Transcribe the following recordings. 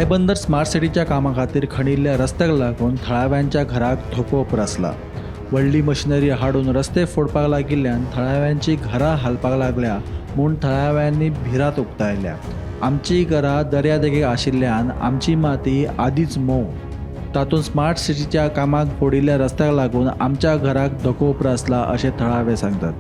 Ribandar smart सिटीच्या कामा खातीर खणिल्ल्या रस्त्याक लागून थळाव्यांच्या घराक धोको उप्रासला. व्हडली मशिनरी हाडून रस्ते फोडपाक लागिल्ल्यान थळाव्यांची घरां हालपाक लागल्या म्हूण थळाव्यांनी भिरांत उक्तायल्या. आमची घरां दर्यादेगेक आशिल्ल्यान आमची माती आदींच मोव, तातूंत स्मार्ट सिटीच्या कामाक फोडिल्ल्या रस्त्याक लागून आमच्या घराक धोको उप्रासला अशें थळावे सांगतात.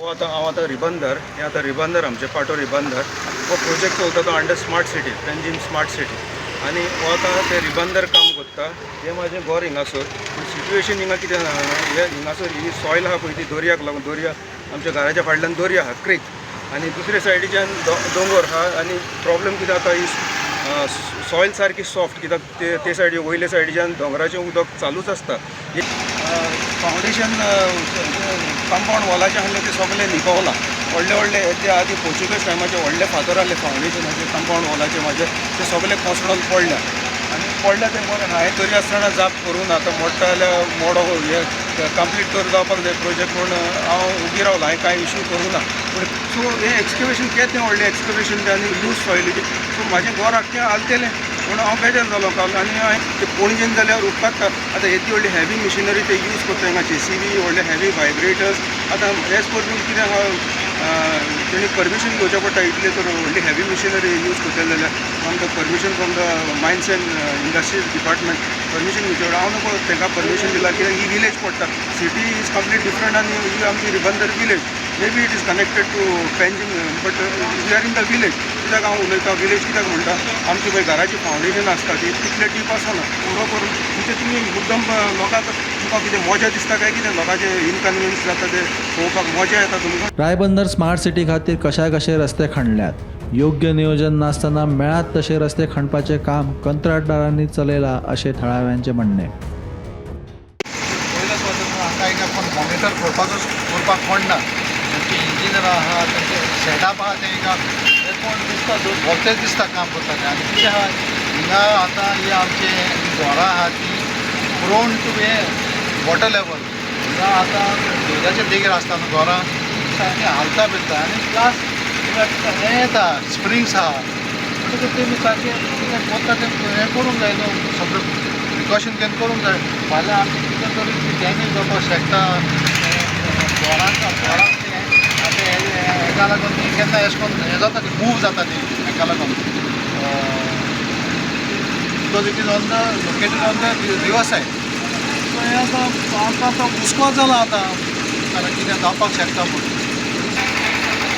हो आतां हांव आतां रिबंदर, हें आतां रिबंदर, आमचें पाटो रिबंदर. हो प्रोजेक्ट चलता तो under smart city, Panjim smart city. आनी हो आतां ते रिबंदर काम करता. हें म्हाजें घर हिंगासर. पूण सिट्युएशन हिंगा कितें जाणा, हे हिंगासर ही सॉयल आहा पळय, ती दर्याक लागून, दर्या आमच्या घराच्या फाटल्यान दर्या आहा, क्रीक, आनी दुसरे सायडीच्यान दोंगोर आहा. आनी प्रॉब्लम कितें जाता, ही सॉयल सारकी सॉफ्ट, कित्याक ते ते सायडी वयले सायडीच्यान दोंगराचें उदक चालूच आसता. फावंडेशन कंपाऊंड वॉलाचें आहलें तें सगळें निकोवलां. व्हडले व्हडले ते आदी पोर्चुगीज टायमाचे व्हडले फातर आहले फावंडेशनाचे, कंपाऊंड वॉलाचे म्हाजे, ते सगळे कोसळोन पडल्या. आनी पडल्या ते बरें, हांवें तरी आसतना जाप करूं ना. आतां मोडटा जाल्यार मोडो, हे कंप्लीट तर जावपाक जाय प्रोजेक्ट म्हूण हांव उगी रावलो. हांवें कांय इशू करूं ना. पूण सो हें एक्सकवेशन केलें तें व्हडलें एक्सकवेशन तें आनी लूज सॉयलीचें, सो म्हाजें घर आख्खें हालतलें पूण हांव बेजार जालो काल. आनी हांवें ते पणजेन जाल्यार उपकारता. आतां येदी व्हडली हेवी मशिनरी ते यूज करता हिंगा, जेसीबी, व्हडले हेवी व्हायब्रेटर्स. आतां एज पर रूल कितें आहा, तेणी परमिशन घेवचें पडटा. इतले तर व्हडली हेवी मशिनरी यूज करतले जाल्यार from the permission from the mines and industries department permission घेवचें पडटा. हांव नको तांकां परमिशन दिलां, कित्याक ही विलेज पडटा. सिटी is complete different आनी ही आमची Ribandar village. Maybe it is connected to Panjim, but we are in the village. कित्याक हांव उलयता विलेज, कित्याक म्हणटा, आमची पळय घराची फावंडेशन आसता ती तितले डीप आसना. बरोबर म्हणजे तुमी मुद्दम लोकांक, तुमकां कितें मजा दिसता काय कितें, लोकांचे इनकन्विनियन्स जाता ते पळोवपाक मजा येता तुमकां? रायबंदर स्मार्ट सिटी खातीर कशा कशे रस्ते खणल्यात. योग्य नियोजन नासतना मेळात तशे रस्ते खणपाचें काम कंत्राटदारांनी चलयलां अशें थळाव्यांचें म्हणणें. पयलेच वचून हांगा हिंगा कोण मॉनिटर करपाचो करपाक कोण ना. तांचे इंजिनियर आहा, तांचे सेटअप आहा, ते हिंगा ते कोण दिसता, भलतेच दिसता काम करता ते. आनी कितें आहा हिंगा, आतां ही आमचे घरां आहा ती प्रोन टू हे वॉटर लेवल. हिंगा आतां दर्याच्या देगेर आसता न्हू घरां, सारकें हालता बिलता. आनी प्लस हिंगा हें येता, स्प्रिंग्स आहा, म्हणटकच तेमी सारकें कितें करता तें हें करूंक जाय न्हू, सगळें प्रिकॉशन घेवन करूंक जाय. फाल्यां आमचें कितें तरी डॅमेज जावपाक शकता घरांक. घरांक तें आतां हेका लागून ती केन्ना एशें करून हें जाता, ती मूव जाता ती हेका लागून, because it is on the located on the river side. So हें आतां आमकां आतां हुस्को जाला आतां, कारण कितें जावपाक शकता म्हूण.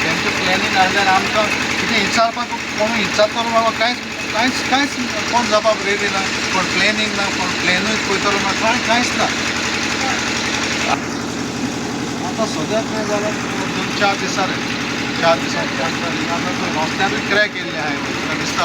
तेंचें प्लॅनिंग आसल्यार आमकां कितें विचारपाक, कोणूय विचारतलो बाबा, कांयच कांयच कांयच कोण जावपाक रेडी ना. कोण प्लॅनिंग ना, कोण प्लॅनूय पळयतलो ना, कांय कांयच ना. आतां सद्याक तें जाल्यार 2-4 दीस जाले, 4 दिसां. आतां रस्त्यारूय क्रॅक येयल्ले आहाय, तुका दिसता.